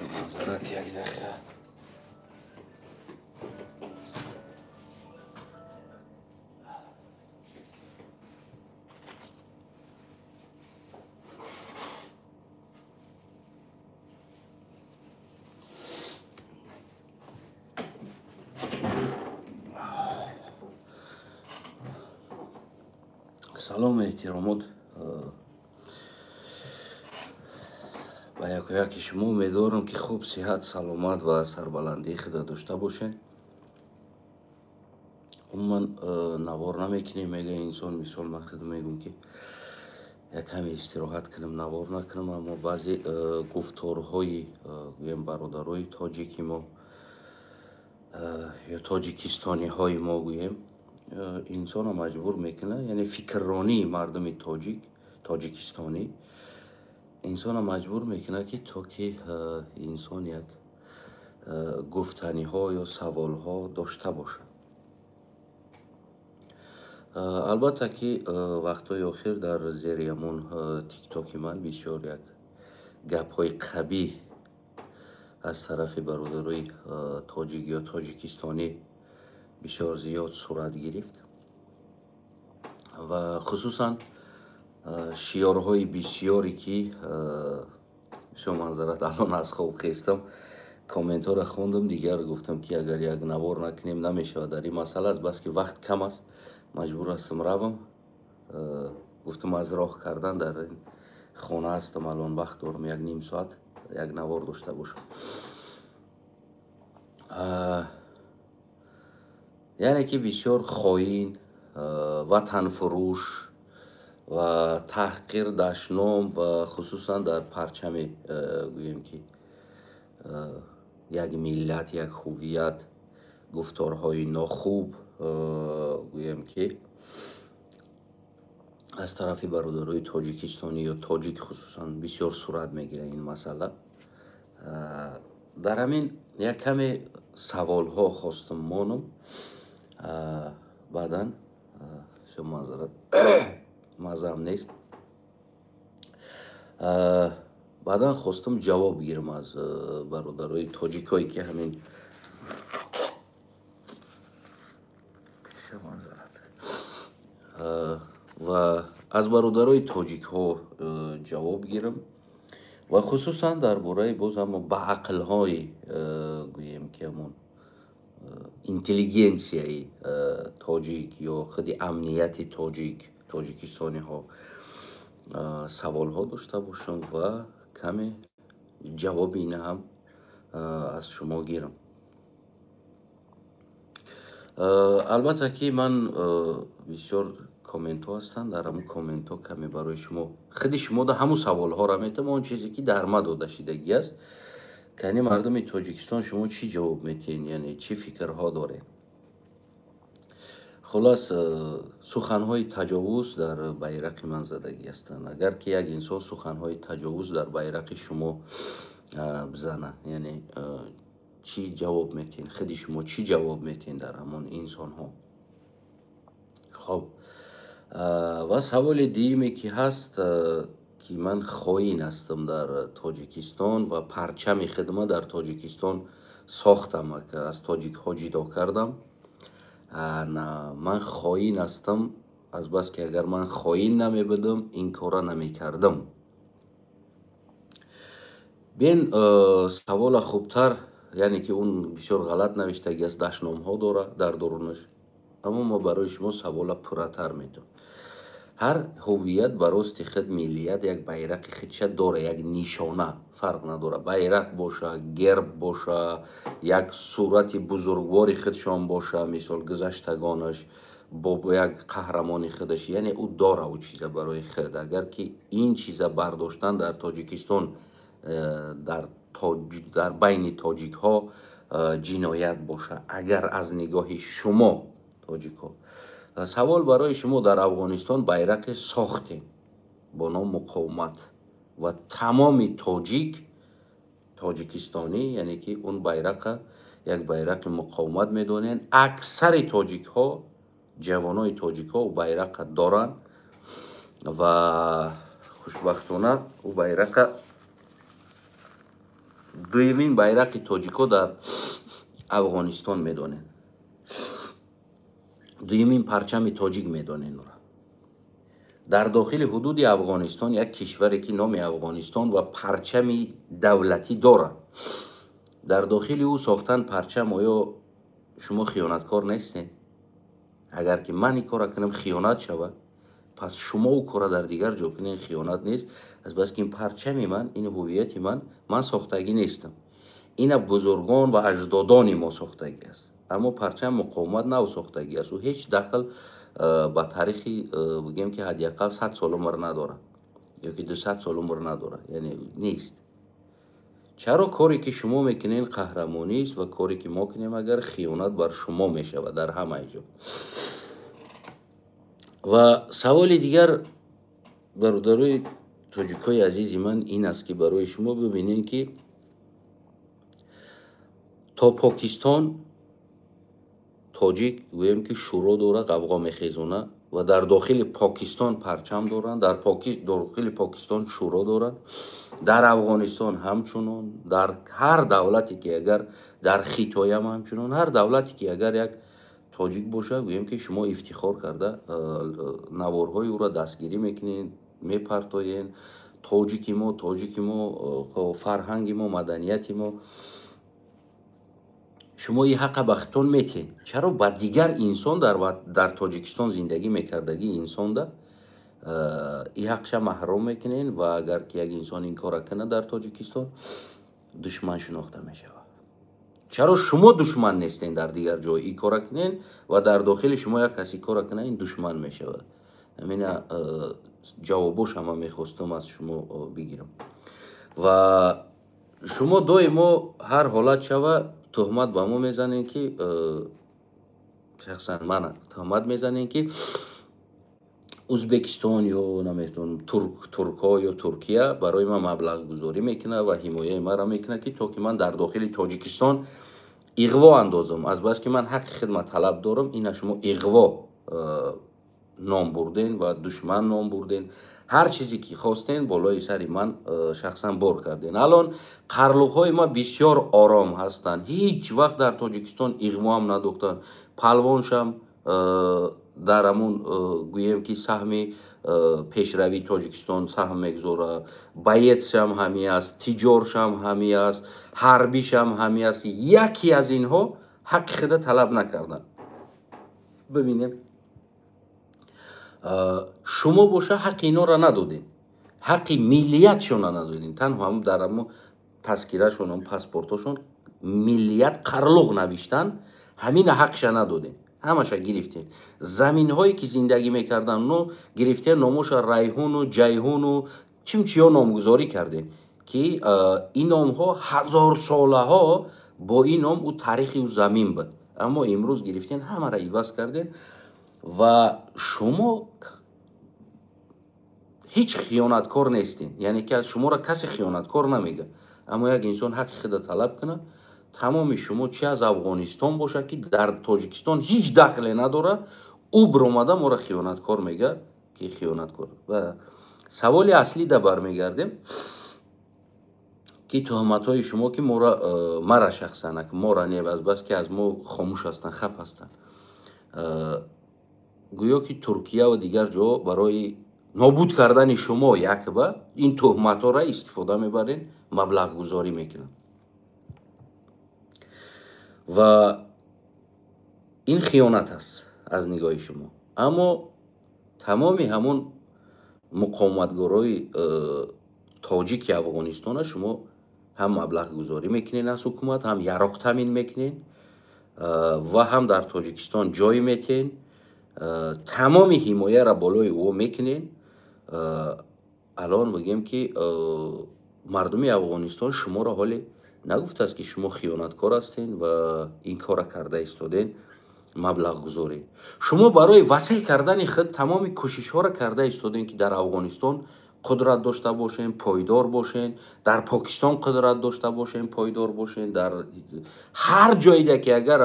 Манзарат, як дақиқа. Салом, эҳтиромот ба яку яки шумо. Умедворам, ки хуб, сиҳат, саломат ва сарбаландии худро дошта бошед. Умуман навор намекунем, мега инсон. Мисол, мақсад мегӯм, ки як каме истироҳат кунам, навор накунам, аммо баъзе гуфторҳои, гӯем, бародарои тоҷики мо ё тоҷикистониҳои мо, гӯем, инсонро маҷбур мекунад, яъне фикрронии мардуми тоҷик, тоҷикистонӣ инсонро маҷбур мекунад, ки то ки инсон як гуфтаниҳо ё саволҳо дошта бошад. Албатта, ки вақтҳои охир дар зери ҳамон тиктоки ман бисёр як гапҳои қабиҳ аз тарафи бародарои тоҷик ё тоҷикистонӣ бисёр зиёд сурат гирифт ва хусусан шиёрҳои бисёре, ки бисёр манзарат. Алон аз хоб хестам, комментҳоро хондам, дигар гуфтам, ки агар як навор накунем, намешавад. Дар ин масъала аст, баски вақт кам аст, маҷбур ҳастам равам. Гуфтам, аз роҳ кардан дар хона ҳастам, алон вақт дорам, як ним соат як навор дошта бошам. Яъне ки бисёр хоин, ватанфурӯш ва таҳқир, дашном ва хусусан дар парчами, гӯем, ки як миллат, як ҳувият гуфторҳои нохуб, гӯем, ки аз тарафи бародарои тоҷикистонӣ ё тоҷик хусусан бисёр сурат мегирад ин масъала. Дар ҳамин як каме саволҳо хостум монум, баъдан манзарат маззаам нест, баъдан хостум ҷавоб гирам аз бародарои тоҷикое, ки ҳамин манзарат ва аз бародарои тоҷикҳо ҷавоб гирам ва хусусан дар бораи боз ҳамо баақлҳои, гӯем, ки ҳамон интеллигенсияи тоҷик ё худи амнияти тоҷик, тоҷикистониҳо саволҳо дошта бошам ва каме ҷавоби ина ҳам аз шумо гирам. Албатта, ки ман бисёр комментҳо ҳастанд, дар ҳамун комментҳо каме барои шумо, худи шумо да ҳамун саволҳоро метам, он чизе ки дар ма дода шидагӣ аст. Кани, мардуми Тоҷикистон, шумо чӣ ҷавоб метиҳед, яъне чӣ фикрҳо доред? Хулас, суханҳои таҷовуз дар байрақи ман задагӣ ҳастанд. Агар ки як инсон суханҳои таҷовуз дар байрақи шумо бизана, яъне чӣ ҷавоб метиҳед? Худи шумо чӣ ҷавоб метиҳед дар ҳамон инсонҳо? Хоб, ва саволи дуюме, ки ҳаст, ки ман хоин ҳастам дар Тоҷикистон ва парчами хидма дар Тоҷикистон сохтам, аз тоҷикҳо ҷидо кардам, ман хоин ҳастам, азбаски агар ман хоин намебудам, ин корро намекардам. Бин, савола хубтар, яъне ки он бисёр ғалат навиштагӣ аст, дашномҳо дора дар дурунаш, аммо мо барои шумо савола пурратар медиҳам. Ҳар ҳувият ба рости худ, миллият як байрақи худша дора, як нишона, фарқ надора, байрақ боша, герб боша, як сурати бузургвори худшон боша, мисол, гузаштагонаш бо як қаҳрамони худаш, яъне ӯ дора ӯ чиза барои худ. Агар ки ин чиза бардоштан дар Тоҷикистон, дар байни тоҷикҳо ҷиноят боша, агар аз нигоҳи шумо, тоҷикҳо, савол барои шумо: дар Афғонистон байрақе сохтем бо ном Муқовимат ва тамоми тоҷик, тоҷикистонӣ, яъне ки он байрақа як байрақи муқовимат медонанд. Аксари тоҷикҳо, ҷавонои тоҷикҳо байрақа доранд ва хушбахтона ӯ байрақа Дуюмин байрақи тоҷико дар Афғонистон медонен, дуюмин парчами тоҷик медонен ура. Дар дохили ҳудуди Афғонистон, як кишваре ки номи Афғонистон ва парчами давлатӣ дорад, дар дохили ӯ сохтан парчам, оё шумо хиёнаткор нестед? Агар ки ман ин кора кунам, хиёнат шавад, пас шумо ӯ кора дар дигар ҷо кунед, хиёнат нест? Азбаски ин парчами ман, ин ҳуввияти ман, ман сохтагӣ нестам, ина бузургон ва аҷдодони мо сохтагӣ аст. Аммо парчам муқовимат нав сохтагӣ аст, ӯ ҳеҷ дахл ба таърихи, бигем ки, ҳадди ақал 100 сол умр надорад ё ки 200 сол умр надорад, яъне нест. Чаро коре ки шумо мекунед, қаҳрамонист ва коре ки мо кунем агар, хиёнат бар шумо мешавад дар ҳамаи ҷо? Ва саволи дигар, бародарои тоҷикҳои азизи ман, ин аст, ки барои шумо бибинед, ки то Покистон тоҷик, гӯем ки, шӯро дора, ғавғо мехезона ва дар дохили Покистон парчам доранд, дар дохили Покистон шӯро доранд, дар Афғонистон ҳамчунон, дар ҳар давлате ки агар, дар Хитоям ҳамчунон, ҳар давлате ки агар як тоҷик бошад, гӯем ки, шумо ифтихор карда наворҳои ӯро дастгирӣ мекунед, мепартоед: тоҷики мо, тоҷики мо, фарҳанги мо, маданияти мо. Шумо ин ҳаққа ба худтон метиҳед, чаро ба дигар инсон, дар Тоҷикистон зиндагӣ мекардагӣ инсонда ин ҳақша маҳрум мекунед? Ва агар ки як инсон ин кора кунад дар Тоҷикистон, душман шинохта мешавад. Чаро шумо душман нестен, дар дигар ҷой ин кора кунен ва дар дохили шумо як каси кора кунад, ин душман мешавад? Ҳамина ҷавобош ҳама мехостум аз шумо бигирам. Ва шумо доимо ҳар ҳолат шава, туҳмат ба мо мезанем, ки шахсан мана туҳмат мезанем, ки Узбекистон ё намедонам, туркҳо ё Туркия барои ман маблағгузорӣ мекунад ва ҳимояи маро мекунад, ки то ки ман дар дохили Тоҷикистон иғво андозам, азбаски ман ҳаққи хидмат талаб дорам. Ина шумо иғво ном бурден ва душман ном бурден, ҳар чизе ки хостен, болои сари ман шахсан бор карден. Алон қарлуқҳои ма бисёр ором ҳастанд, ҳеҷ вақт дар Тоҷикистон иғвоам надохтанд. Палвоншам дар ҳамун, гӯем ки, саҳми пешравии Тоҷикистон саҳм мегузорад, боец шам ҳами аст, тиҷоршам ҳами аст, ҳарбишам ҳами аст. Яке аз инҳо ҳаққи худа талаб накарданд. Бибинем, шумо боша, ҳаққи инҳоро надодем, ҳаққи миллиятшонро надодем. Танҳо ҳам дар ҳамо тазкирашон, паспортошон миллият қарлуқ навиштан, ҳамина ҳаққша надодем, ҳамаша гирифтем. Заминҳое ки зиндагӣ мекарданд, но гирифтем, номоша Райҳуну Ҷайҳуну чимчиё номгузорӣ кардем, ки ин номҳо ҳазорсолаҳо бо ин ном ӯ таърихи ӯ замин буд. Аммо имрӯз гирифтем, ҳамаро иваз кардем. Ва шумо ҳеҷ хиёнаткор нестем, яъне ки шуморо касе хиёнаткор намегӯяд. Аммо як инсон ҳаққи худа талаб кунад, тамоми шумо, чи аз Афғонистон бошад, ки дар Тоҷикистон ҳеҷ дахле надорад, ӯ биромада моро хиёнаткор мегӯяд, ки хиёнаткор. Ва саволи аслӣ да бармегардем, ки туҳматҳои шумо, ки мора, мара шахсан, мора не, азбаски аз мо хомӯш ҳастанд, хап ҳастанд, гӯё ки Туркия ва дигар ҷо барои нобуд кардани шумо якба ин туҳматҳоро истифода мебарен, маблағгузорӣ мекунанд ва ин хиёнат аст аз нигоҳи шумо. Аммо тамоми ҳамон муқовиматгорои тоҷики Афғонистона шумо ҳам маблағгузорӣ мекунед аз ҳукумат, ҳам яроқ таъмин мекунед ва ҳам дар Тоҷикистон ҷой метиҳед, тамоми ҳимояро болои ӯ мекунед. Алон бигем, ки мардуми Афғонистон шуморо ҳоле нагуфтааст, ки шумо хиёнаткор ҳастед ва ин корро карда истодед, маблағгузорӣ. Шумо барои васеъ кардани худ тамоми кӯшишҳоро карда истодем, ки дар Афғонистон қудрат дошта бошем, пойдор бошем, дар Покистон қудрат дошта бошем, пойдор бошем, дар ҳар ҷоида ки агар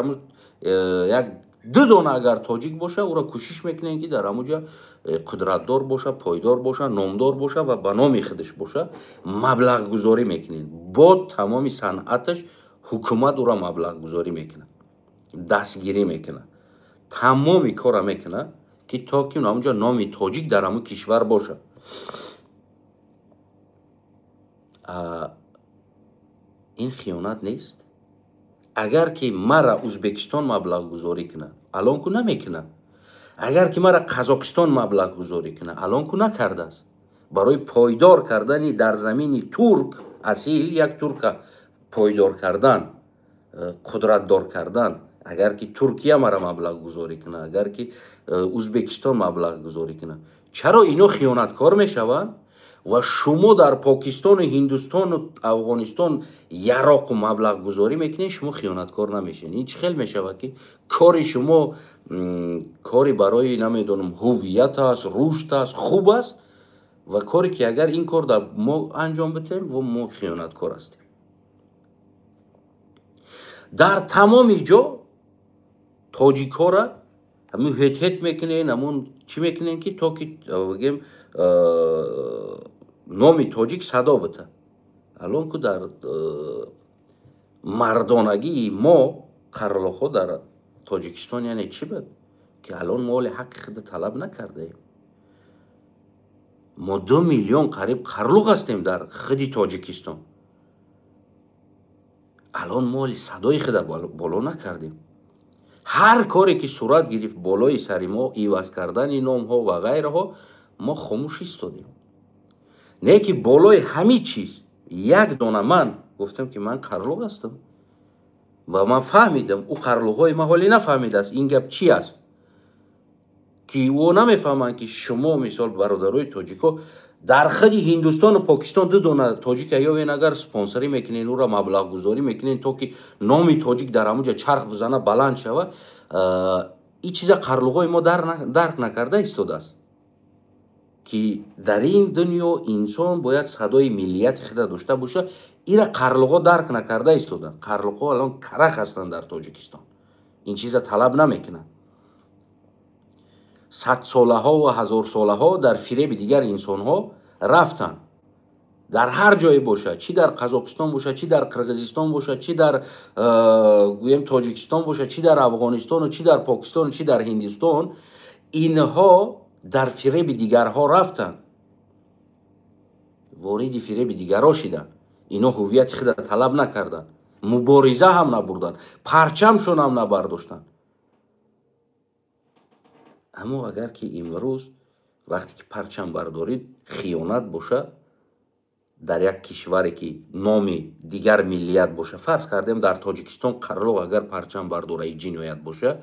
як ду дона агар тоҷик боша, ӯро кӯшиш мекунем, ки дар ҳамуҷа қудратдор боша, пойдор боша, номдор боша ва ба номи худаш боша, маблағгузорӣ мекунем. Бо тамоми санъаташ ҳукумат ӯро маблағгузорӣ мекунад, дастгирӣ мекунад, тамоми кора мекунад, ки то ки ҳамунҷо номи тоҷик дар ҳамун кишвар бошад. Ин хиёнат нест? Агар ки мара Узбекистон маблағгузорӣ кунад, алон ку намекунад. Агар ки мара Қазоқистон маблағгузорӣ кунад, алон ку накардааст. Барои пойдор кардани дар замини турк асил як турка пойдор кардан, қудратдор кардан, агар ки Туркия мара маблағгузорӣ кунад, агар ки Узбекистон маблағгузорӣ кунад, чаро ино хиёнаткор мешаванд ва шумо дар Покистону Ҳиндустону Афғонистон яроқу маблағгузорӣ мекунед, шумо хиёнаткор намешавед? Ин чӣ хел мешавад, ки кори шумо кори барои намедонам ҳувият аст, рушд аст, хуб аст, ва коре ки агар ин кор дар мо анҷом битем, ва мо хиёнаткор ҳастем. Дар тамоми ҷо тоҷикҳоро ҳамун ҳет-ҳет мекунен, ҳамун чӣ мекунен, ки то ки бигем номи тоҷик садо бита. Алон ку дар мардонагии мо қарлоқҳо дар Тоҷикистон яъне чӣ буд, ки алон мо оли ҳаққи худа талаб накардаем. Мо 2 миллион қариб қарлуқ ҳастем дар худи Тоҷикистон. Алон мо оли садои худа боло накардем. Ҳар коре ки сурат гирифт болои сари мо, иваз кардани номҳо ва ғайраҳо, мо хомӯш истодем. Не ки болои ҳамин чиз як дона ман гуфтам, ки ман қарлуқ ҳастам ва ман фаҳмидам, ӯ қарлуқҳои ман ҳоле нафаҳмидааст ин гап чи аст, ки ӯ намефаҳманд, ки шумо мисол бародарои тоҷико дар худи Ҳиндустону Покистон 2 дона тоҷика ёвен, агар спонсорӣ мекунен, ӯро маблағгузорӣ мекунен, то ки номи тоҷик дар ҳамунҷа чарх бизана, баланд шава, ин чиза қарлуғҳои мо дарк накарда истодааст, ки дар ин дунё инсон бояд садои миллияти худа дошта боша. Ира қарлуғҳо дарк накарда истоданд. Қарлуғҳо алон карах ҳастанд дар Тоҷикистон, ин чиза талаб намекунанд. Садсолаҳо ва ҳазорсолаҳо дар фиреби дигар инсонҳо рафтанд. Дар ҳар ҷое бошад, чӣ дар Қазоқистон бошад, чӣ дар Қирғизистон бошад, чӣ дар гӯем Тоҷикистон бошад, чӣ дар Афғонистону чӣ дар Покистону чӣ дар Ҳиндустон, инҳо дар фиреби дигарҳо рафтанд, вориди фиреби дигарҳо шиданд. Ино ҳувияти худа талаб накарданд, мубориза ҳам набурданд, парчамшон ҳам набардоштанд. Аммо агар ки имрӯз вақте ки парчам бардорид хиёнат боша дар як кишваре ки номи дигар миллият боша, фарз кардем дар Тоҷикистон қарлоқ агар парчам бардораи ҷиноят боша,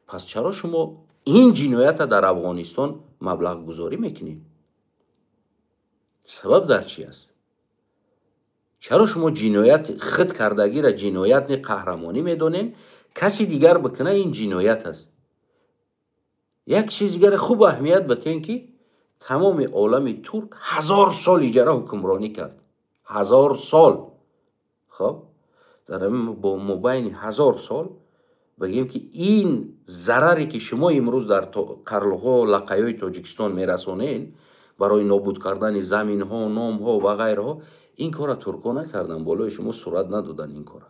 пас чаро шумо ин ҷиноята дар Афғонистон маблағгузорӣ мекунед? Сабаб дар чи аст? Чаро шумо ҷиноят худ кардагиро ҷиноят не қаҳрамонӣ медонед, каси дигар бикуна ин ҷиноят аст? Як чиз дигаре хуб аҳамият батен, ки тамоми олами турк 1000 сол иҷара ҳукмронӣ кард, 1000 сол. Хоб, дар бо мобайни 1000 сол бигем, ки ин зараре ки шумо имрӯз дар қарлуғҳо лақайҳои Тоҷикистон мерасонед барои нобуд кардани заминҳо, номҳо ва ғайраҳо, ин кора туркҳо накарданд, болои шумо сурат надоданд ин кора.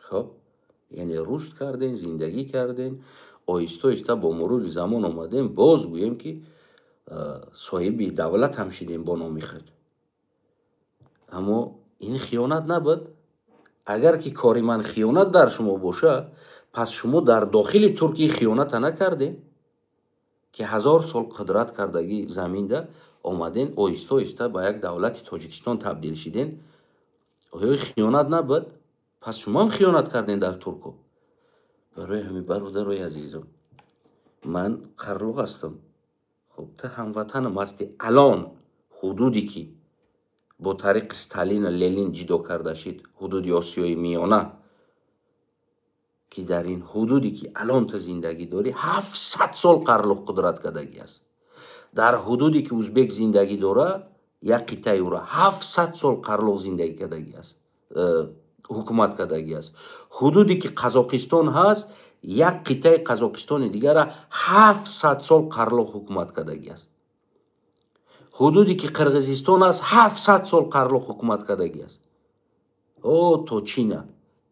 Хоб, яъне рушд кардем, зиндагӣ кардем, оҳиста оҳиста бо мурури замон омадем, боз гӯем ки соҳиби давлат ҳам шидем бо номи худ. Аммо ин хиёнат набуд. Агар ки кори ман хиёнат дар шумо боша, пас шумо дар дохили Туркия хиёната накардем, ки 1000 сол қудрат кардагӣ заминда омаден, оҳиста оҳиста ба як давлати Тоҷикистон табдил шиден. Оё хиёнат набуд? Пас шумо ҳам хиёнат кардем дар турко. Барои ҳамин бародарои азизам, ман қарлуқ ҳастам. Хуб, ту ҳамватанам ҳасти. Алон ҳудуде ки бо тариқи Сталину Ленин ҷидо карда шид, ҳудуди Осиёи Миёна, ки дар ин ҳудуде ки алон ту зиндагӣ дорӣ 700 сол қарлуқ қудрат кардагӣ аст. Дар ҳудуде ки узбек зиндагӣ дора, як қитъаи ӯра 700 сол қарлуқ зиндагӣ кардагӣ аст, ҳукумат кардагӣ аст. Ҳудуде ки Қазоқистон ҳаст, як қитъаи Қазоқистони дигара 700 сол қарлуқ ҳукумат кардагӣ аст. Ҳудуде ки Қирғизистон аст, 700 сол қарлуқ ҳукумат кардагӣ аст. О, то Чина,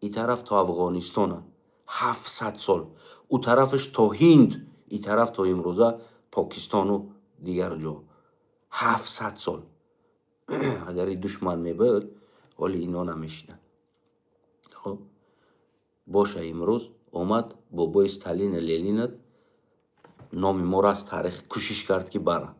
и тараф то Афғонистона, 700 сол. У тарафаш то Ҳинд, и тараф то имрӯза Покистону дигар ҷо. 700 сол. Агар и душман мебуд, ҳоли ино намешиданд. Хоб, боша, имрӯз омад бобои Сталина, Ленинат номи моро аз таърих кӯшиш кард, ки бара.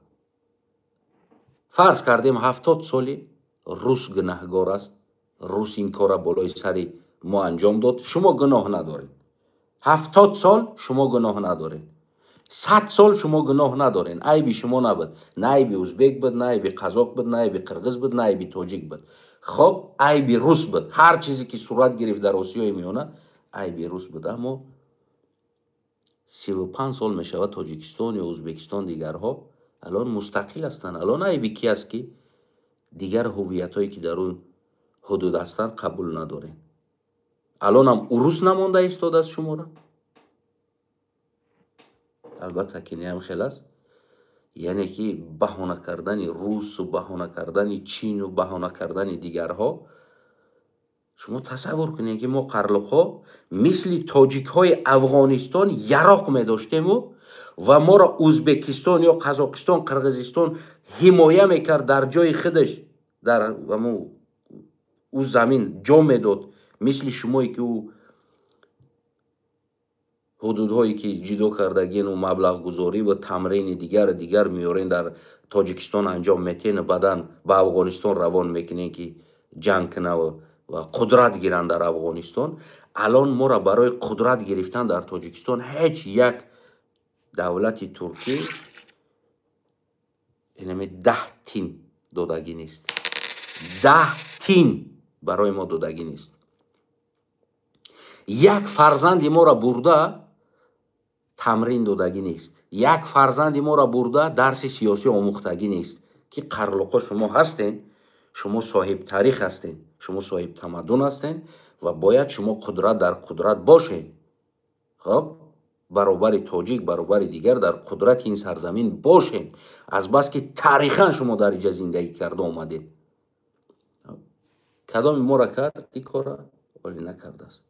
Фарз кардем, 70 соли рус гунаҳгор аст, рус ин корра болои сари мо анҷом дод, шумо гуноҳ надоред. 70 сол шумо гуноҳ надоред, 100 сол шумо гуноҳ надоред, айби шумо набуд, на айби узбек буд, на айби қазоқ буд, на айби қирғиз буд, на айби тоҷик буд. Хоб, айби рус буд. Ҳар чизе ки сурат гирифт дар Осиёи Миёна, айби рус буд. Аммо 35 сол мешавад, Тоҷикистон ё Ӯзбекистон, дигарҳо алон мустақил ҳастанд. Алон айби ки аст, ки дигар ҳувиятҳое ки дар он ҳудуд ҳастанд, қабул надорем? Алонам урус намонда истодааст шуморо? Албатта ки неам хел аст. Яъне ки баҳона кардани русу баҳона кардани чину баҳона кардани дигарҳо. Шумо тасаввур кунед, ки мо қарлуқҳо мисли тоҷикҳои Афғонистон яроқ медоштему ва моро Ӯзбекистон ё Қазоқистон, Қирғизистон ҳимоя мекард, дар ҷои худаш, дар ӯ замин ҷо медод, мисли шумое ки ӯ ҳудудҳое ки ҷудо кардагину маблағгузорӣ ва тамрини дигар дигар меорен, дар Тоҷикистон анҷом метену баъдан ба Афғонистон равон мекунен, ки ҷанг кунав ва қудрат гиранд дар Афғонистон. Алон моро барои қудрат гирифтан дар Тоҷикистон ҳеҷ як давлати туркӣ инаме 10 тин додагӣ нест, 10 тин барои мо додагӣ нест. Як фарзанди моро бурда тамрин додагӣ нест, як фарзанди моро бурда дарси сиёсӣ омӯхтагӣ нест, ки қарлуқо шумо ҳастен, шумо соҳиб таърих ҳастен, шумо соҳиб тамаддун ҳастен ва бояд шумо қудрат дар қудрат бошед. Хоб, баробари тоҷик, баробари дигар дар қудрати ин сарзамин бошед, азбаски таърихан шумо дар инҷа зиндагӣ карда омадед. Кадоми моро кард ин корра? Олӣ накардааст.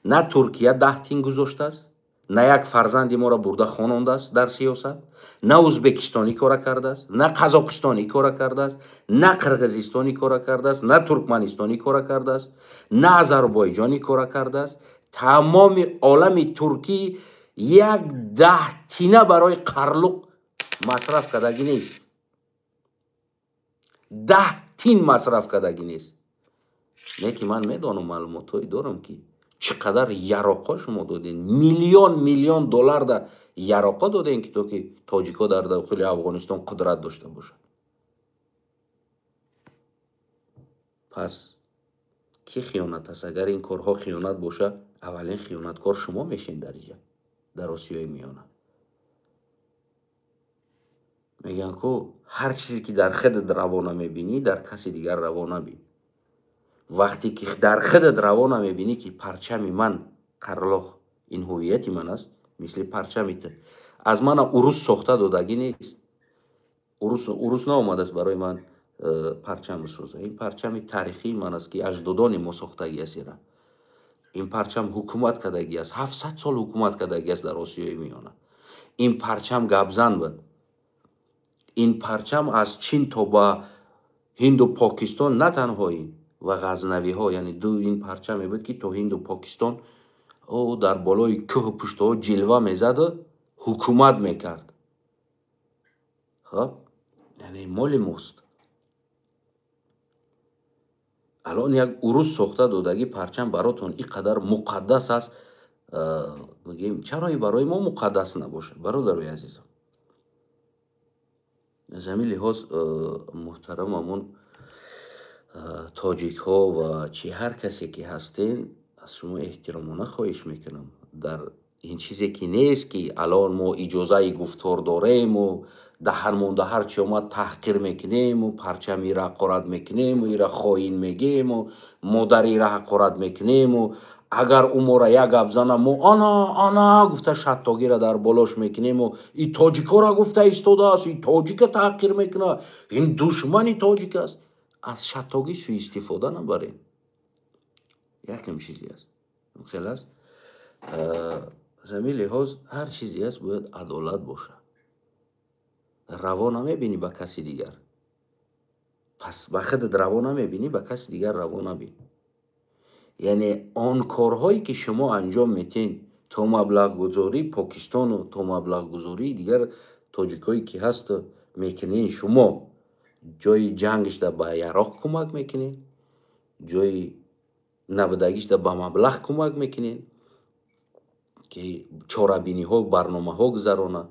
На Туркия 10 тин гузоштааст, на як фарзанди моро бурда хонондааст дар сиёсат, на Ӯзбекистон ин кора кардааст, на Қазоқистон ин кора кардааст, на Қирғизистон ин кора кардааст, на Туркманистон ин кора кардааст, на Озарбойҷон ин кора кардааст. Тамоми олами туркӣ як 10 тина барои қарлуқ масраф кардагӣ нест, 10 тин масраф кардагӣ нест. Не ки ман медонам, маълумотҳое дорам, ки чӣ қадар яроқҳо шумо додем, миллион миллион доллар да яроқҳо додем, ки то ки тоҷикҳо дар дохили Афғонистон қудрат дошта бошанд. Пас ки хиёнат аст? Агар ин корҳо хиёнат бошад, аввалин хиёнаткор шумо мешед дар инҷа, дар Осиёи Миёна. Мегӯянд ку, ҳар чизе ки дар худат раво намебинӣ, дар каси дигар раво набин. Вақте ки дар худат раво намебинӣ, ки парчами ман қарлоқ, ин ҳувияти ман аст, мисли парчами ту. Аз мана урус сохта додагӣ нест. Урус наомадааст барои ман парчам бисоза. Ин парчами таърихии ман аст, ки аҷдодони мо сохтагӣ аст ира. Ин парчам ҳукумат кардагӣ аст, 700 сол ҳукумат кардагӣ аст дар Осиёи Миёна. Ин парчам гапзан буд. Ин парчам аз Чин то ба Ҳинду Покистон, на танҳо ин ва ғазнавиҳо, яъне ду ин парчаме буд, ки то Ҳинду Покистон ӯ дар болои кӯҳу пуштаҳо ҷилва мезаду ҳукумат мекард. Хоб, яъне моли мост. Алон як урус сохта додагӣ парчам баротон ин қадар муқаддас аст. Мегӯем, чаро барои мо муқаддас набошад, бародарои азизам? Аз ҳамин лиҳоз, муҳтарамамон тоҷикҳо ва чи ҳар касе ки ҳастен, аз шумо эҳтиромона хоҳиш мекунам, дар ин чизе ки нест, ки алон мо иҷозаи гуфтор дорему даҳанмонда ҳар чи омад таҳқир мекунему парчами ира ҳақорат мекунему ира хоин мегему модари ира ҳақорат мекунему Агар ӯ моро як гап зана, мо ана ана гуфта шаттогира дар болош мекунему и тоҷикора гуфта истодааст, и тоҷика таҳқир мекунад, ин душмани тоҷик аст. Аз шаттогӣ суистифода набарем. Якам чизе аст, хел аст. Аз ҳамин лиҳоз ҳар чизе аст, бояд адолат бошад. Раво намебинӣ ба каси дигар, пас ба худат раво намебинӣ, ба каси дигар раво набин. Яъне он корҳое ки шумо анҷом метин то маблағгузории Покистону то маблағгузории дигар тоҷикое ки ҳаст мекунен, шумо ҷои ҷангишда ба яроқ кӯмак мекунен, ҷои набудагишда ба маблағ кӯмак мекунен, ки чорабиниҳо, барномаҳо гузарона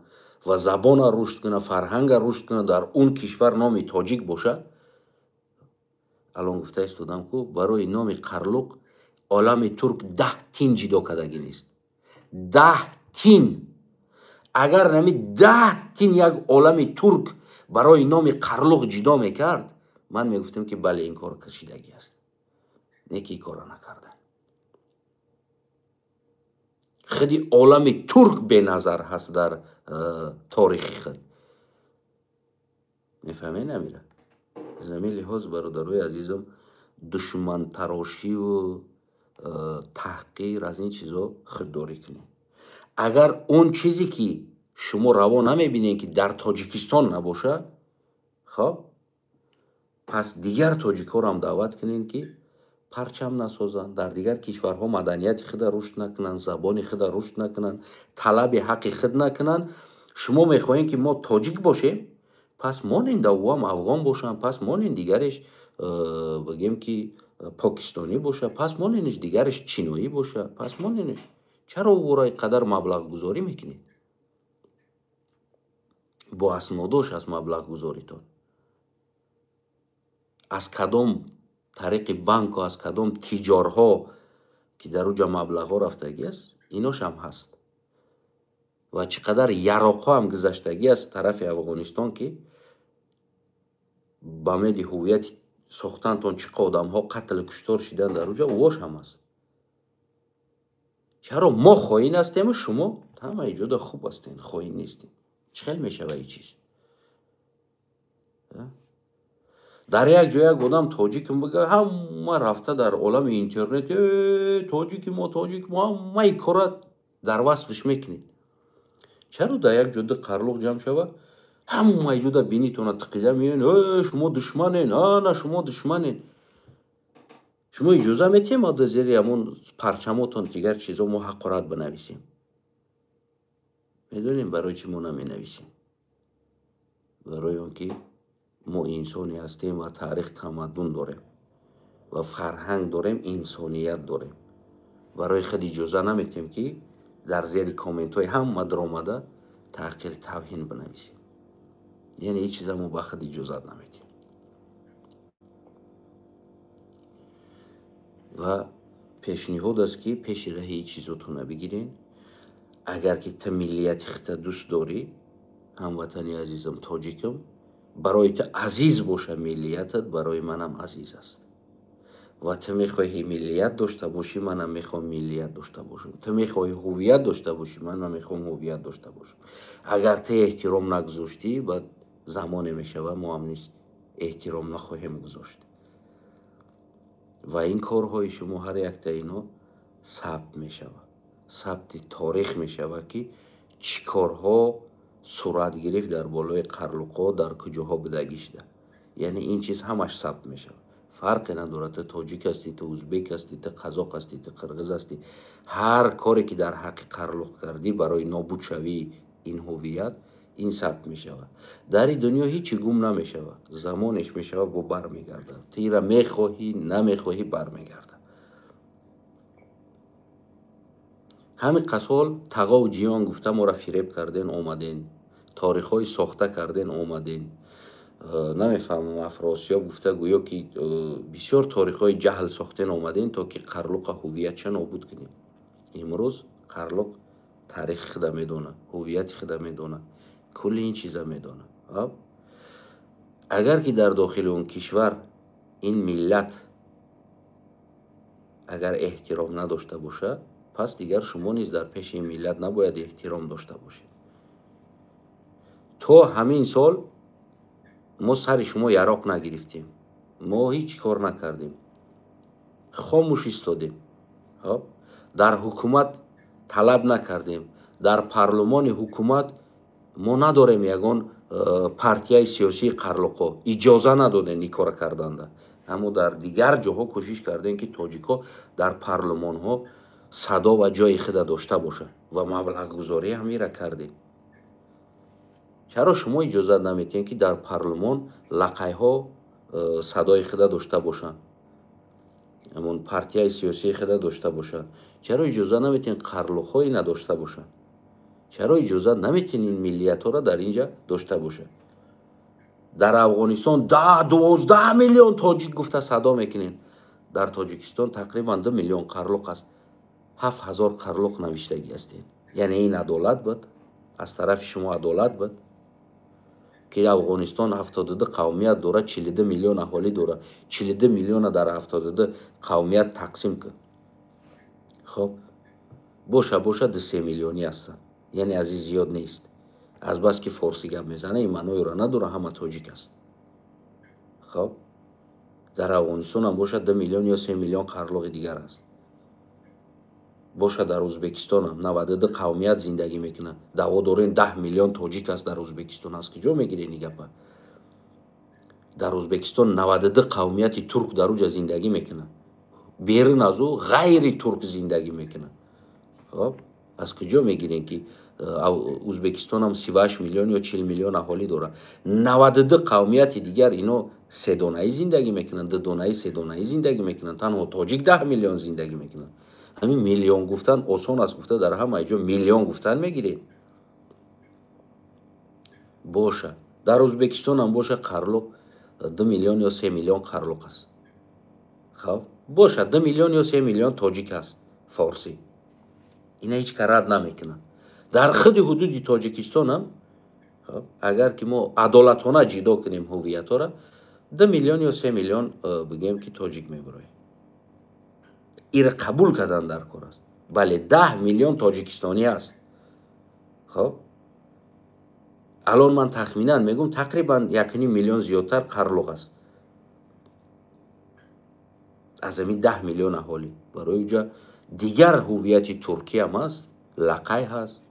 ва забона рушд куна, фарҳанга рушд куна, дар он кишвар номи тоҷик бошад. Алон гуфта истодам, ку барои номи қарлуқ олами турк 10 тин ҷидо кардагӣ нест. 10 тин. Агар нами 10 тин як олами турк барои номи қарлуқ ҷидо мекард, ман мегуфтам, ки бале, ин кор кашидагӣ аст. Не ки ин корро накарда. Худи олами турк беназар ҳаст дар торихи худ. Мефаҳмед амира? Аз ҳамин лиҳоз, бародарои азизам, душмантарошиву таҳқир аз ин чизо худдорӣ кунед. Агар он чизе ки шумо раво намебинед, ки дар Тоҷикистон набошад, хоб, пас дигар тоҷикҳоро даъват кунед, ки парчам насозанд, дар дигар кишварҳо маданияти худа рушд накунанд, забони худа рушд накунанд, талаби ҳаққи худ накунанд. Шумо мехоҳед, ки мо тоҷик бошем, пас монен давоам афғон бошанд, пас монен дигареш бигем, ки покистонӣ боша, пас моненеш дигареш чиноӣ боша, пас моненеш. Чаро ӯро қадар маблағгузорӣ мекунед? Бо аснодош аз маблағгузоритон, аз кадом тариқи банку, аз кадом тиҷорҳо ки дар уҷа маблағҳо рафтагӣ аст, иношам ҳаст. Ва чӣ қадар яроқҳо ҳам гузаштагӣ аст тарафи Афғонистон, ки ба меди ҳуввияти сохтантон чӣ қа одамҳо қатлу куштор шидан дар уҷа, ӯош ҳам аст. Чаро мо хоин ҳастему шумо ҳамаи ҷода хуб ҳастен, хоин нестем? Чӣ хел мешава ин чиз? Дар як ҷо як одам тоҷикам бига, ҳама рафта дар олами интернет тоҷики мо, тоҷик мо, ҳамаи кора дар васфиш мекунед. Чаро дар як ҷо ду қарлуқ ҷамъ шава, ҳамаи ҷода бинитона тиқида меоен, шумо душманен, ана шумо душманен. Шумо иҷоза метиҳем, мо дар зери ҳамон парчамотон дигар чизо мо ҳақорат бинависем? Медонем, барои чӣ мо наменависем? Барои он ки мо инсоне ҳастем ва таърих, тамаддун дорем ва фарҳанг дорем, инсоният дорем. Барои худ иҷоза наметиҳем, ки дар зери комментҳои ҳама даромада таҳқир, тавҳин бинависем. Яъне ҳеҷ чиза мо ба худ иҷозат наметиҳем. Ва пешниҳод аст, ки пеши раҳи ҳеҷ чизотона бигирен. Агар ки ту миллияти худта дӯст дорӣ, ҳамватани азизам, тоҷикам, барои ту азиз боша миллиятат, барои манам азиз аст. Ва ту мехоҳӣ миллият дошта бошӣ, манам мехоҳам миллият дошта бошам. Ту мехоҳӣ ҳуввият дошта бошӣ, манам мехоҳам ҳуввият дошта бошам. Агар ту эҳтиром нагузоштӣ, баъд замоне мешава, мо ҳам низ эҳтиром нахоҳем гузошт. Ва ин корҳои шумо ҳар якта ино сабт мешавад, сабти торих мешавад, ки чӣ корҳо сурат гирифт дар болои қарлуқҳо, дар куҷоҳо будагӣ шуда. Яъне ин чиз ҳамаш сабт мешавад. Фарқе надорад, ту тоҷик ҳастӣ, ту узбек ҳастӣ, ту қазоқ ҳастӣ, ту қирғиз ҳастӣ. Ҳар коре ки дар ҳаққи қарлуқ кардӣ барои нобудшавии ин ҳуввият, ин сабт мешавад. Дар ин дунё ҳеҷ гум намешавад. Замонеш мешавад, бо бармегардад. Ту инро мехоҳӣ, намехоҳӣ, бармегардад. Ҳамин қасол тағову ҷиён гуфта моро фиреб карден, омаден. Торихҳои сохта карден, омаден. Намефаҳмам, Афросиёб гуфта гӯё ки бисёр торихҳои ҷаҳл сохтен, омаден, то ки қарлуқа ҳуввиятша нобуд кунем. Имрӯз қарлуқ таърихи худа медонад, ҳуввияти худа медонад, кулли ин чиза медонад. Агар ки дар дохили он кишвар ин миллат Агар эҳтиром надошта бошад, пас дигар шумо низ дар пеши ин миллат набояд эҳтиром дошта бошед. То ҳамин сол мо сари шумо яроқ нагирифтем, мо ҳеҷ кор накардем, хомӯш истодем, дар ҳукумат талаб накардем, дар парлумони ҳукумат мо надорем ягон партияи сиёсии қарлуқо, иҷоза надодем ин кора карданда. Аммо дар дигар ҷоҳо кӯшиш кардем, ки тоҷикҳо дар парлумонҳо садо ва ҷои худа дошта бошад ва маблағгузорӣ ҳамира кардем. Чаро шумо иҷозат наметиҳед, ки дар парлумон лақайҳо садои худа дошта бошанд, ҳамон партияи сиёсии худа дошта бошанд? Чаро иҷозат наметиҳед қарлуқҳое надошта бошанд? Чаро иҷозат наметиҳед ин миллиятҳоро дар инҷа дошта бошанд? Дар Афғонистон 10-12 миллион тоҷик гуфта садо мекунед, дар Тоҷикистон тақрибан 2 миллион қарлуқ аст, 7000 қарлуқ навиштагӣ ҳастед. Яъне ин адолат буд? Аз тарафи шумо адолат буд, ки Афғонистон 72 қавмият дорад, 42 миллион аҳолӣ дорад, 42 миллиона дар 72 қавмият тақсим кун. Хоб, боша 2-3 миллионӣ ҳастанд, яъне аз ин зиёд нест. Азбаски форсӣ гап мезана, ин маъноеро надорад ҳама тоҷик аст. Хоб, дар Афғонистон ҳам бошад 2 миллион ё 3 миллион қарлуқи дигар аст. Бошад дар Ӯзбекистон ҳам 92 қавмият зиндагӣ мекунад. Даъво дорем 10 миллион тоҷик аст дар Ӯзбекистон. Аз куҷо мегиред ин гапа? Дар Ӯзбекистон 92 қавмияти турк дар уҷа зиндагӣ мекунад, берун аз ӯ ғайри турк зиндагӣ мекунад. Хоб, аз куҷо мегирем, ки Ӯзбекистон ҳам 38 миллион ё 40 миллион аҳолӣ дорад? 92 қавмияти дигар ино седонаӣ зиндагӣ мекунанд, дудонаӣ, седонаӣ зиндагӣ мекунанд. Танҳо тоҷик 10 миллион зиндагӣ мекунад. Ҳамин миллион гуфтан осон аст, гуфта дар ҳама ҷо миллион гуфтан мегиред. Боша дар Ӯзбекистон ҳам боша қарлуқ 2 миллион ё 3 миллион қарлуқ аст. Хоб, боша 2 миллион ё 3 миллион тоҷик аст форсӣ. Ина ҳеҷ кас рад намекунад. Дар худи ҳудуди Тоҷикистон ҳам агар ки мо адолатона ҷидо кунем ҳувиятҳоро, 2 миллион ё 3 миллион бигӯем, ки тоҷик мебароем. Ира қабул кардан дар кор аст. Бале, 10 миллион тоҷикистонӣ аст. Хоб, алон ман тахминан мегӯм, тақрибан 1,5 миллион зиёдтар қарлуқ аст аз ҳамин 10 миллион аҳолӣ. Барои уҷа дигар ҳувияти туркӣ ҳам аст, лақай ҳаст,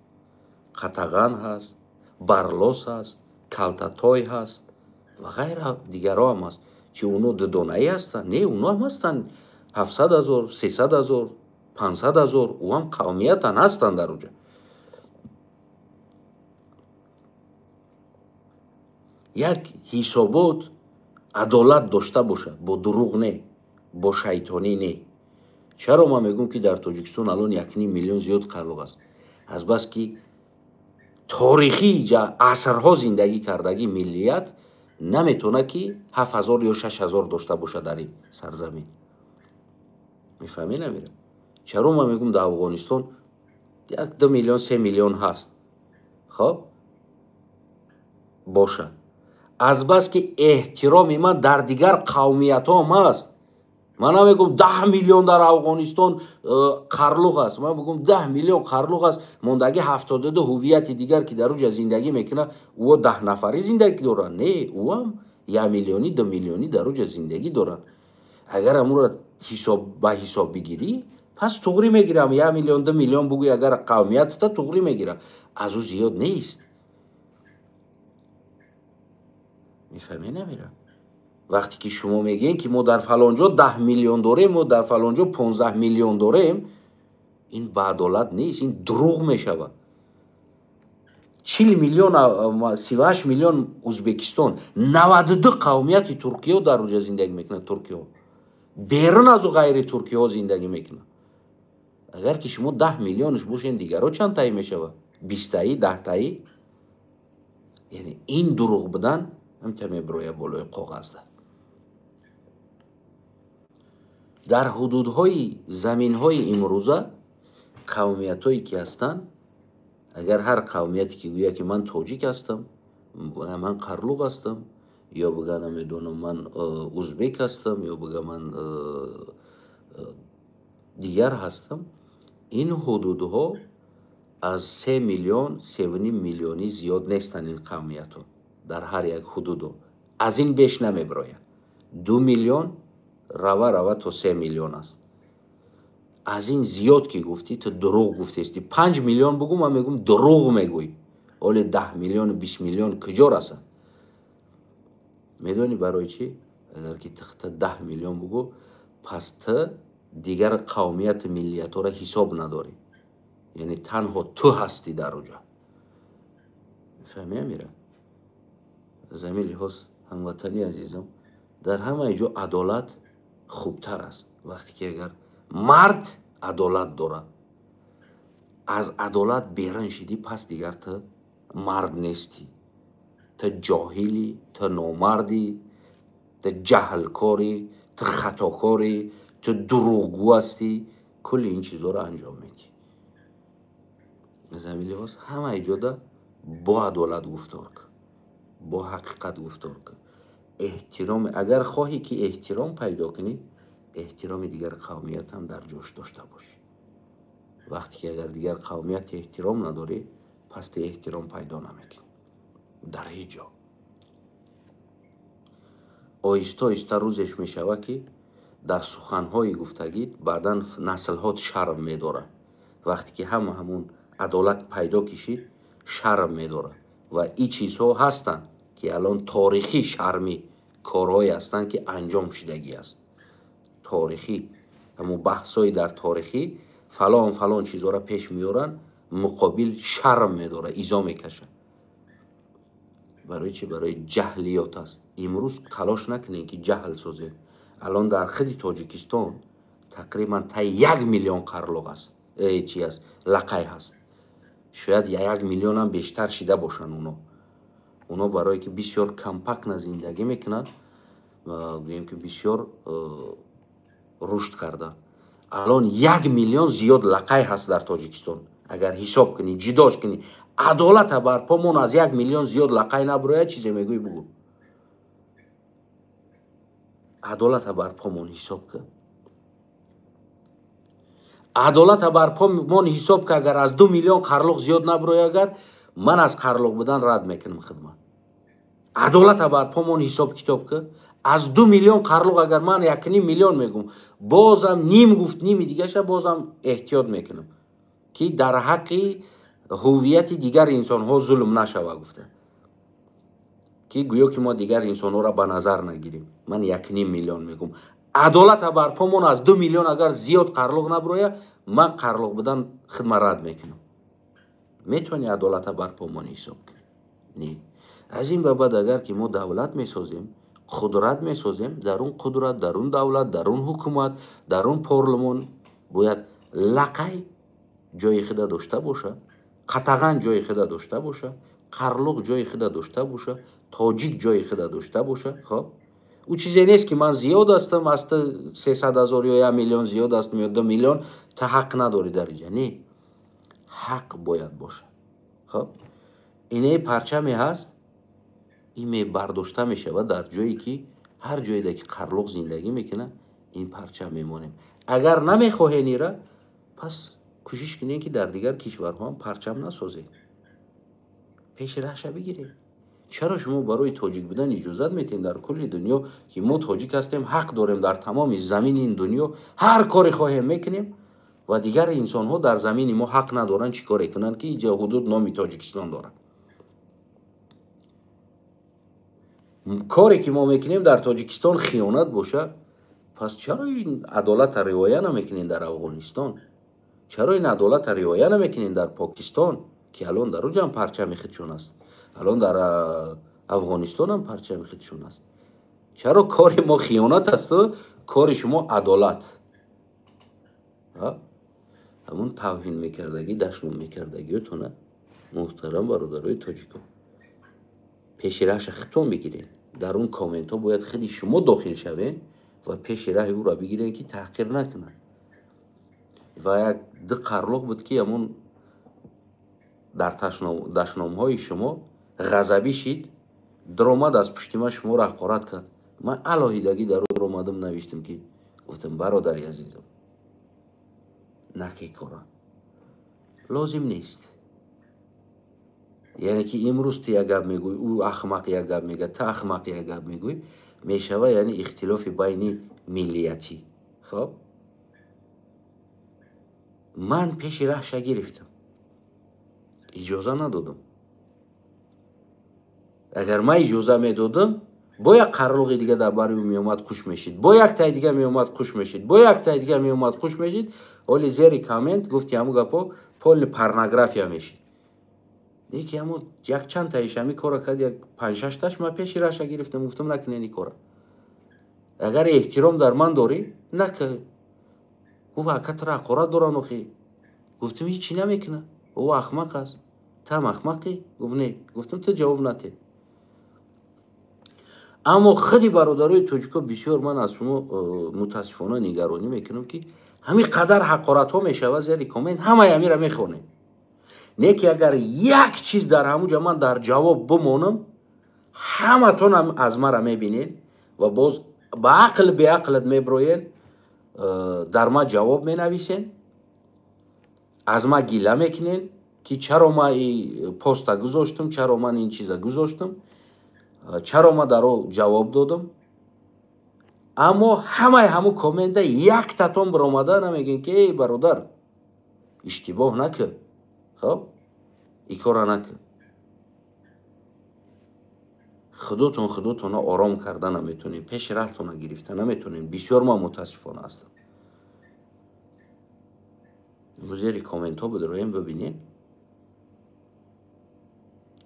қатаған ҳаст, барлос ҳаст, калтатой ҳаст ва ғайра дигарҳо ҳам аст. Чи уно дудонаӣ ҳастанд? Не, уно ҳам ҳастанд 700 000, 300 000, 500 000, ӯ ҳам қавмиятан ҳастанд дар уҷа. Як ҳисобот адолат дошта бошад, бо дурӯғ не, бо шайтонӣ не. Чаро ман мегӯм, ки дар Тоҷикистон алон 1,5 миллион зиёд қарлуқ аст? Азбаски торихӣ асрҳо зиндагӣ кардагӣ миллият наметавонад, ки 7000 ё 6000 дошта бошад дар ин сарзамин. Мефаҳмед намира? Чаро ман мегӯм дар Афғонистон 1-2 миллион, 3 миллион ҳаст? Хоб, боша. Азбаски эҳтироми ман дар дигар қавмиятҳоам ҳаст. Ман намегӯм 10 миллион дар Афғонистон қарлуқ аст. Ман мегӯм 10 миллион қарлуқ аст, мондагӣ 72 ҳувияти дигар, ки дар уҷа зиндагӣ мекунад, ӯ 10 нафарӣ зиндагӣ доранд. Не, ӯ ҳам 1 миллионӣ, 2 миллионӣ дар уҷа зиндагӣ доранд. Агар амуро ҳисоб ба ҳисоб бигирӣ, пас туғрӣ мегирам. 1 миллион, 2 миллион бугӯй, агар қавмиятта туғрӣ мегирам, аз ӯ зиёд нест. Мефаҳмед намира? Вақте ки шумо мегӯед, ки мо дар фалон ҷо 10 миллион дорем, мо дар фалон ҷо 15 миллион дорем, ин ба адолат нест, ин дурӯғ мешавад. 40 миллион, 38 миллион Ӯзбекистон, 92 қавмияти туркиё дар уҷа зиндагӣ мекунад, туркиё. Берун аз ӯ ғайри туркиҳо зиндагӣ мекунад. Агар ки шумо 10 миллионш бошед, дигарҳо чанд таи мешавад? 20таи, 10таи? Яъне ин дурӯғ будан ҳамта мебирояд болои коғазда. Дар ҳудудҳои заминҳои имрӯза қавмиятҳое ки ҳастанд, агар ҳар қавмияте ки гӯяд, ки ман тоҷик ҳастам, ман қарлуқ ҳастам, ё бига намедонам ман узбек ҳастам, ё бига ман дигар ҳастам. Ин ҳудудҳо аз 3 миллион, 3,5 миллионӣ зиёд нестанд. Ин қавмиятҳо дар ҳар як ҳудудо аз ин беш намебирояд. 2 миллион рава рава то 3 миллион аст. Аз ин зиёд ки гуфтӣ, ту дурӯғ гуфтести. 5 миллион бугӯ, ман мегӯм, дурӯғ мегӯй. Оле 10 миллиону 20 миллион куҷо расад? Медонӣ барои чӣ? Агар ки тихта 10 миллион бугӯ, пас ту дигар қавмияту миллиятҳоро ҳисоб надорӣ, яъне танҳо ту ҳастӣ дар оҷа. Фаҳмӣ, Амира? Аз ҳамин лиҳоз, ҳамватани азизам, дар ҳамаи ҷо адолат хубтар аст. Вақте ки агар мард адолат дорад, аз адолат берун шидӣ, пас дигар ту мард нестӣ, ту ҷоҳилӣ, ту номардӣ, ту ҷаҳлкорӣ, ту хатокорӣ, ту дурӯғгӯ ҳастӣ. Кулли ин чизҳоро анҷом медиҳӣ. Аз ҳамин лиҳоз ҳамаи ҷода бо адолат гуфтор кун, бо ҳақиқат гуфтор кун. Эҳтиром, агар хоҳӣ ки эҳтиром пайдо кунӣ, эҳтироми дигар қавмият ҳам дар ҷош дошта бошӣ. Вақте ки агар дигар қавмият эҳтиром надорӣ, пас ту эҳтиром пайдо намекунӣ дар ҳеҷ ҷо. Оҳиста оҳиста рӯзеш мешавад, ки дар суханҳои гуфтагӣ баъдан наслҳот шарм медорад. Вақте ки ҳама ҳамун адолат пайдо кишид, шарм медорад. Ва ин чизҳо ҳастанд, ки алон торихӣ шармӣ корҳое ҳастанд, ки анҷом шидагӣ аст. Торихӣ ҳамун баҳсҳои дар торихӣ фалон фалон чизҳоро пеш меоранд, муқобил шарм медорад, изо мекашад. Барои чӣ? Барои ҷаҳлиёт аст. Имрӯз талош накунем, ки ҷаҳл созем. Алон дар худи Тоҷикистон тақрибан таи 1 миллион қарлоқ аст, чи аст, лақай ҳаст. Шояд 1 миллионам бештар шида бошанд. Оно барое ки бисёр компактно зиндагӣ мекунанд, гӯем ки бисёр рушд карданд. Алон 1 миллион зиёд лақай ҳаст дар Тоҷикистон. Агар ҳисоб кунӣ, ҷидош кунӣ, адолата барпо мон, аз 1 миллион зиёд лақай набурояд. Чизе мегӯӣ, бугӯ. Адолата барпо мон, ҳисоб кун. Адолата барпо мон, ҳисоб ка. Агар аз 2 миллион қарлоқ зиёд набурояд, агар ман аз қарлоқ будан рад мекунам хидмат. Адолата барпо мон, ҳисоб китоб ка. Аз 2 миллион қарлоқ агар ман 1,5 миллион мегӯм, бозам ним гуфт, ними дигаша бозам эҳтиёт мекунам, ки дар ҳаққи ҳуввияти дигар инсонҳо зулм нашава гуфта, ки гӯё ки мо дигар инсонҳоро ба назар нагирем. Ман 1,5 миллион мегӯм. Адолата барпо мон, аз 2 миллион агар зиёд қарлоқ набурояд, ман қарлоқ будан хидмат рад мекунам. Метавонӣ адолата барпо мон, ҳисоб кунӣ? Не. Аз ин ба баъд агар ки мо давлат месозем, қудрат месозем, дар он қудрат, дар он давлат, дар он ҳукумат, дар он парлумон бояд лақай ҷои худа дошта боша, қатаған ҷои худа дошта боша, қарлоқ ҷои худа дошта боша, тоҷик ҷои худа дошта боша. Хоб, ӯ чизе нест, ки ман зиёд ҳастам, аз ту 300 000 ё 1 миллион зиёд ҳастам ё 2 миллион, ту ҳақ надорӣ дар инҷа. Не, ҳақ бояд бошад. Хоб, ине парчаме ҳаст, ин мебардошта мешавад дар ҷое ки ҳар ҷоеда ки қарлоқ зиндагӣ мекунад, ин парчам мемонем. Агар намехоҳен ира, пас кӯшиш кунем, ки дар дигар кишварҳо ҳам парчам насозед, пеши раҳша бигиред. Чаро шумо барои тоҷик будан иҷозат метиҳед дар кулли дунё, ки мо тоҷик ҳастем, ҳақ дорем, дар тамоми замини ин дунё ҳар коре хоҳем мекунем, ва дигар инсонҳо дар замини мо ҳақ надоранд чӣ коре кунанд, ки иҷа ҳудуд номи Тоҷикистон дорад? Коре ки мо мекунем дар Тоҷикистон хиёнат бошад, пас чаро ин адолата риоя намекунем дар Афғонистон? Чаро ин адолата риоя намекунем дар Покистон, ки алон дар уҷам парчами худшон аст, алон дар Афғонистонам парчами худшон аст? Чаро кори мо хиёнат асту кори шумо адолат? Ҳамун тавҳин мекардагӣ, дашном мекардагиётона, муҳтарам бародарои тоҷикон, пеши раҳша худтон бигирен. Дар он комментҳо бояд худи шумо дохил шавен ва пеши раҳи ӯро бигирен, ки таҳқир накунад. Ва як ду қарлоқ буд, ки ҳамун дар дашномҳои шумо ғазабӣ шид, даромад, аз пушти ман шуморо ҳақорат кард. Ман алоҳидагӣ дар ӯ даромадам, навиштам, ки гуфтам: «Бародари азизам». Наки кора лозим нест. Яъне ки имрӯз ту як гап мегӯй, ӯ ахмақ як гап мегӯяд, ту ахмақ як гап мегӯй, мешава яъне ихтилофи байни миллиятӣ. Хоб, ман пеши раҳша гирифтам, иҷоза надодам. Агар ман иҷоза медодам, бо як қарлуғи дига дар бари ӯ меомад, хуш мешид, бо як таи дига меомад, хуш мешид, бо як таи дига меомад, хуш мешид. Ҳоли зери коммент гуфти ҳамун гапҳо полный порнография мешид. Неки ҳамун якчанд таиш ҳамин кора кард, як панҷшашташ ман пеши раша гирифтам, гуфтам накунен ин кора. Агар эҳтиром дар ман дорӣ, нака. Гуфт ака тура ҳақорат доран охи. Гуфтам ҳичи намекуна, ӯ ахмақ аст, ту ҳам ахмақӣ? Гуфт не. Гуфтам ту ҷавоб натед. Аммо худи бародарои тоҷико бисёр ман аз шумо мутаассифона нигаронӣ мекунам, ки ҳамин қадар ҳақоратҳо мешавад зери коммент, ҳамаи ҳамира мехонем. Не ки агар як чиз дар ҳамун ҷо ман дар ҷавоб бимонам, ҳаматон аз мара мебинед ва боз ба ақл беақлат меброен, дар ма ҷавоб менависен, аз ма гила мекунен, ки чаро ман ин поста гузоштам, чаро ман ин чиза гузоштам, чаро ман дар о ҷавоб додам. Аммо ҳамаи ҳамун коммента яктатон биромада намегӯен, ки эй бародар, иштибоҳ накун, хоб, ин кора накун. Худотон худотонро ором карда наметонем, пеши раҳтонро гирифта наметонем. Бисёр ман мутаассифона ҳастам. Зери комментҳо бидроем, бибинем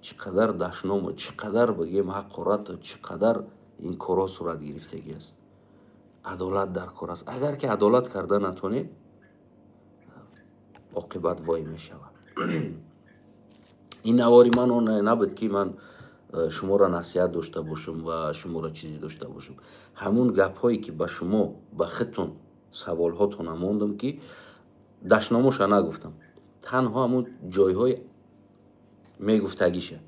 чӣ қадар дашному, чӣ қадар бигем ҳақорату, чӣ қадар ин корҳо сурат гирифтагӣ аст. Адолат дар кор аст. Агар ки адолат карда натонед, оқибат вой мешавад. Ин навори ман он набуд, ки ман шуморо насиҳат дошта бошам ва шуморо чизе дошта бошам. Ҳамун гапҳое ки ба шумо, ба худтон саволҳотона мондам, ки дашномоша нагуфтам, танҳо ҳамун ҷойҳои мегуфтагиша.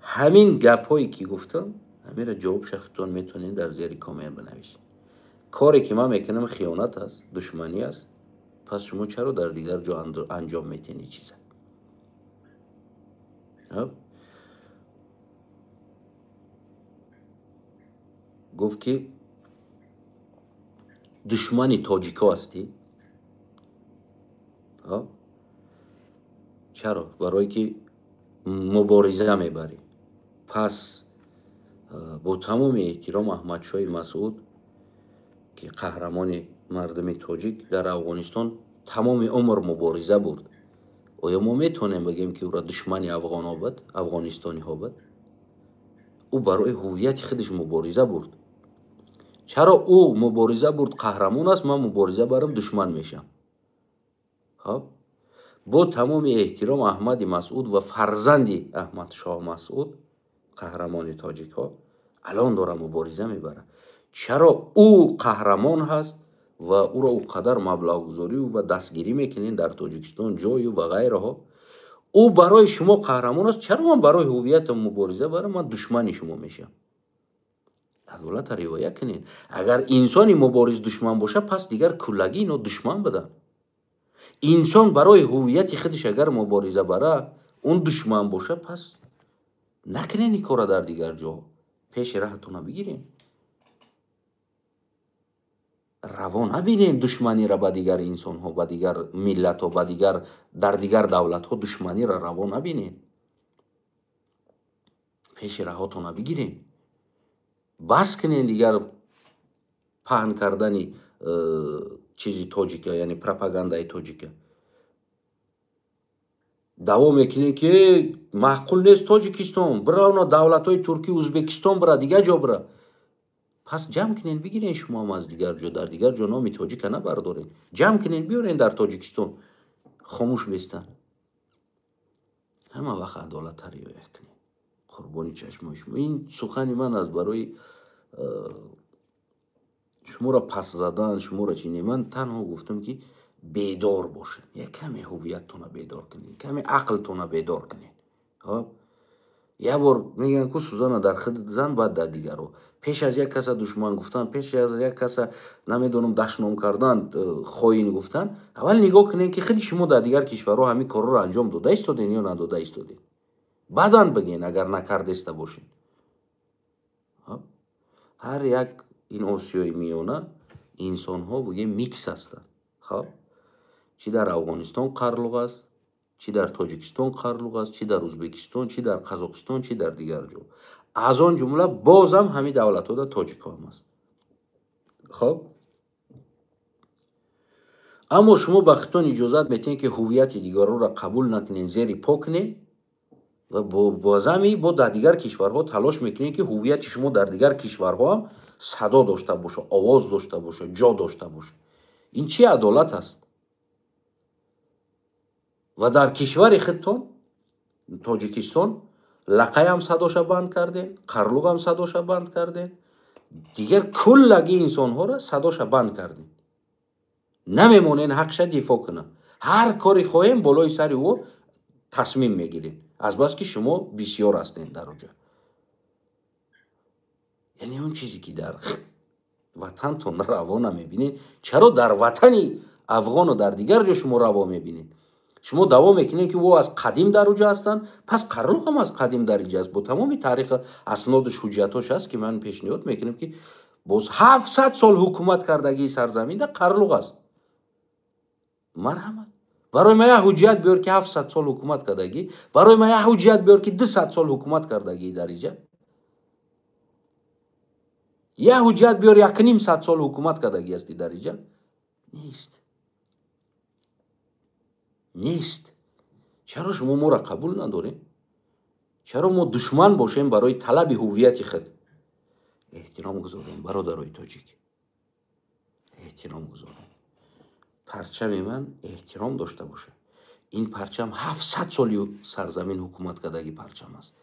Ҳамин гапҳое ки гуфтам, ҳаминро ҷавобша худтон метавонед дар зери коммент бинависед. Коре ки ман мекунам хиёнат аст, душманӣ аст, пас шумо чаро дар дигар ҷо анҷом метиҳед ин чиза? Гуфт ки душмани тоҷико ҳастӣ. Чаро? Барое ки мубориза мебарӣ. Пас бо тамоми эҳтиром Аҳмадшоҳи Масъуд, ки қаҳрамони мардуми тоҷик дар Афғонистон тамоми умр мубориза бурд, оё мо метавонем бигӯем, ки ӯро душмани афғонҳо буд, афғонистониҳо буд? Ӯ барои ҳуввияти худаш мубориза бурд. Чаро ӯ мубориза бурд, қаҳрамон аст, ман мубориза барам, душман мешам? Хоб, бо тамоми эҳтиром Аҳмади Масъуд ва фарзанди Аҳмадшоҳ Масъуд, қаҳрамони тоҷикҳо, алон дора мубориза мебарад. Чаро ӯ қаҳрамон ҳаст ва ӯро ӯ қадар маблағгузорӣ ва дастгирӣ мекунед дар Тоҷикистон, ҷою ва ғайраҳо? Ӯ барои шумо қаҳрамон аст, чаро ман барои ҳуввиятам мубориза барам, ман душмани шумо мешавам? Адолатро риоя кунед. Агар инсони мубориз душман бошад, пас дигар куллагӣ ино душман буданд. Инсон барои ҳуввияти худаш агар мубориза бара, он душман бошад, пас накунед ин корро дар дигар ҷо, пеши раҳатонро бигиред. Раво набинед душманиро ба дигар инсонҳо, ба дигар миллатҳо, ба дигар дар дигар давлатҳо душманиро раво набинед. Пеши раҳотонро бигиред. Бас кунед дигар паҳн кардани чизи тоҷика, яъне пропагандаи тоҷика. Даъво мекунед, ки маъқул нест Тоҷикистон, бира давлатҳои Туркӣ, Ӯзбекистон бира, дигар ҷо бира. Пас ҷамъ кунед, бигиред шумо ҳам аз дигар ҷо, дар дигар ҷо номи тоҷика набардоред. Ҷамъ кунед, биёред дар Тоҷикистон. Хомӯш бестан. Ҳама вақт адолатро риоя кунед. Қурбони чашмои шумо. Ин сухани ман аст барои шуморо пас задан, шуморо чи не. Ман танҳо гуфтам, ки бедор бошед, як каме ҳуввияттонро бедор кунед, каме ақлтонро бедор кунед. Хоб, Як бор мегӯянд, ку сӯзана дар худ зан, баъд дар дигаро. Пеш аз як каса душман гуфтан, пеш аз як каса, намедонам, дашном кардан, хоин гуфтан, аввал нигоҳ кунед, ки худи шумо дар дигар кишварҳо ҳамин корҳоро анҷом дода истоден ё надода истодед. Баъдан бигӯен, агар накардаиста бошед. Ҳар як ин Осиёи Миёна инсонҳо, бигӯем, микс ҳастанд. Хоб, чӣ дар Афғонистон қарлуқ аст, чӣ дар Тоҷикистон қарлуқ аст, чӣ дар Ӯзбекистон, чӣ дар Қазоқистон, чӣ дар дигар ҷо. Аз он ҷумла бозам ҳамин давлатҳо дар тоҷикҳо ҳам аст. Хоб, аммо шумо ба худтон иҷозат метиҳед, ки ҳуввияти дигарҳоро қабул накунед, зери по кунед ва бозами бо дар дигар кишварҳо талош мекунед, ки ҳуввияти шумо дар дигар кишварҳо ҳам садо дошта боша, овоз дошта боша, ҷо дошта боша. Ин чӣ адолат аст? Ва дар кишвари худтон, Тоҷикистон, лақаям садоша банд кардем, қарлуғам садоша банд кардем, дигар куллаги инсонҳоро садоша банд кардем. Намемонен ҳақша дифоъ кунад. Ҳар коре хоҳем, болои сари ӯ тасмим мегирем, азбаски шумо бисёр ҳастед дар оҷа. Яъне он чизе, ки дар ватантон раво намебинед, чаро дар ватани афғону дар дигар ҷо шумо раво мебинед? Шумо даъво мекунед, ки ӯ аз қадим дар оҷа ҳастанд, пас қарлуқ ҳам аз қадим дар инҷа аст. Бо тамоми таърих, аснодуш, ҳуҷҷатҳош аст, ки ман пешниҳод мекунем, ки боз 700 сол ҳукумат кардагии сарзаминда қарлуқ аст. Марҳамат, барои ма як ҳуҷҷат биёр, ки 700 сол ҳукумат кардагӣ. Барои ма як ҳуҷҷат биёр, ки 200 сол ҳукумат кардагӣ дар инҷа. Як ҳуҷҷат биёр, 150 сол ҳукумат кардагӣ ҳасти дар инҷа. Нест, нест. Чаро шумо моро қабул надорем? Чаро мо душман бошем барои талаби ҳуввияти худ? Эҳтиром гузорем, бародарои тоҷик, эҳтиром гузорем. Парчами ман эҳтиром дошта бошад. Ин парчам 700 соли сарзамин ҳукумат кардагӣ парчам аст.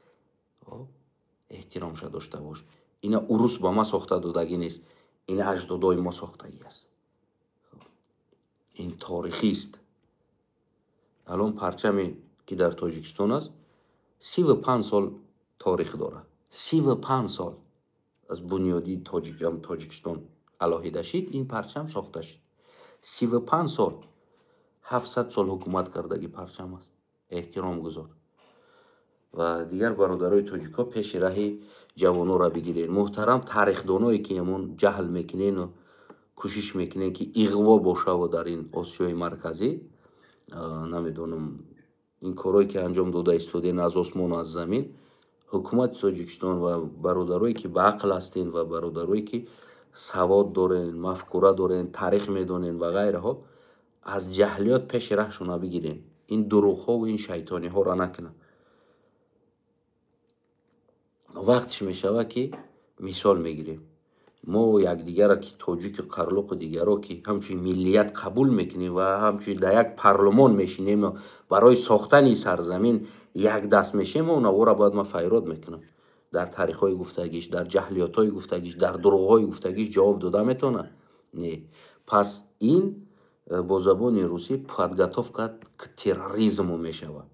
Эҳтиромша дошта бош. Ина урус ба ма сохта додагӣ нест, ина аҷдодои мо сохтагӣ аст. Ин торихист. Алон парчаме, ки дар Тоҷикистон аст, 35 сол торих дорад. 35 сол аз бунёдии Тоҷикистон алоҳида шид, ин парчам сохта шид. 35 сол, 700 сол ҳукумат кардагӣ парчам аст. Эҳтиром гузор. Ва дигар бародарои тоҷикҳо, пеши раҳи ҷавононро бигиред. Муҳтарам тарихдоное, ки ҳамон ҷаҳл мекунену кӯшиш мекунед, ки иғво бошаву дар ин Осиёи Марказӣ, намедонам, ин корҳое, ки анҷом дода истоден аз осмону аз замин, ҳукумати Тоҷикистон ва бародарое, ки ба ақл ҳастен, ва бародарое, ки савод дорен, мафкура дорен, таърих медонен ва ғайраҳо, аз ҷаҳлиёт пеши раҳшона бигирен. Ин дурӯғҳову ин шайтониҳоро накунанд. Вақтш мешавад, ки мисол мегирем, мо якдигарро, ки тоҷику қарлуқу дигаро, ки ҳамчун миллият қабул мекунем ва ҳамчун дар як парлумон мешинем, барои сохтани сарзамин якдаст мешем, онавора бояд ман файрод мекунам. Дар таърихҳои гуфтагиш, дар ҷаҳлиётҳои гуфтагиш, дар дурӯғҳои гуфтагиш ҷавоб дода метавонад? Не. Пас ин бо забони русӣ подготовка к терроризму мешавад.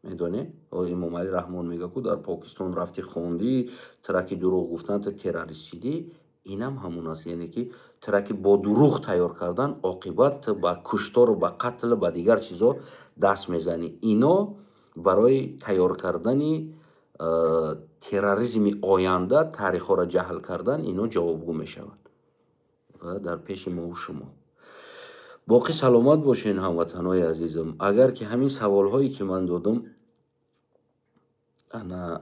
Медонед, Эмомалӣ Раҳмон мегӯяд, ку дар Покистон рафти, хондӣ, траки дурӯғ гуфтан, та террорист шидӣ. Инам ҳамон аст, яъне ки траки бо дурӯғ тайёр кардан, оқибат ба куштору ба қатл, ба дигар чизо даст мезанӣ. Ино барои тайёр кардани терроризми оянда, таърихҳоро ҷаҳл кардан, ино ҷавобгӯ мешаванд ва дар пеши мову шумо. Боқӣ саломат бошен, ҳамватанҳои азизам. Агар ки ҳамин саволҳое, ки ман додам, ана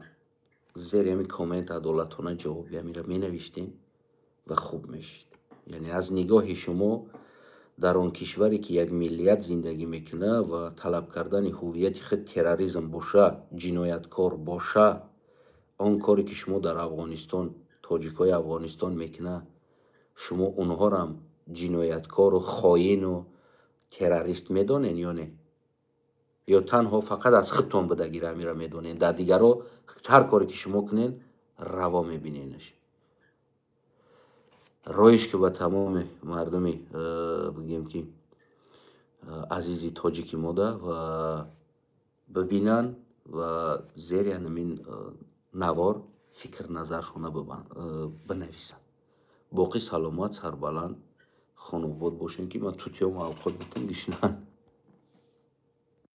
зери ҳамин коммент адолатона ҷавоби ҳаминро менавиштем ва хуб мешид. Яъне аз нигоҳи шумо, дар он кишваре, ки як миллият зиндагӣ мекунад ва талаб кардани ҳуввияти худ терроризм боша, ҷинояткор боша, он коре, ки шумо дар Афғонистон, тоҷикҳои Афғонистон мекунад, шумо онҳорам ҷинояткору хоину террорист медонен ё не? Ё танҳо фақат аз худтон будагира ҳамира медонен, дар дигаро ҳар коре, ки шумо кунен, раво мебиненаш? Роиш ки ба тамоми мардуми, бигем, ки азизи тоҷики мода ва бибинанд. Ва зери ҳамин навор фикр назаршона бинависанд. Боқӣ саломат, сарбаланд, хонобод бошем, ки ман тутиём авқот битам гишнан.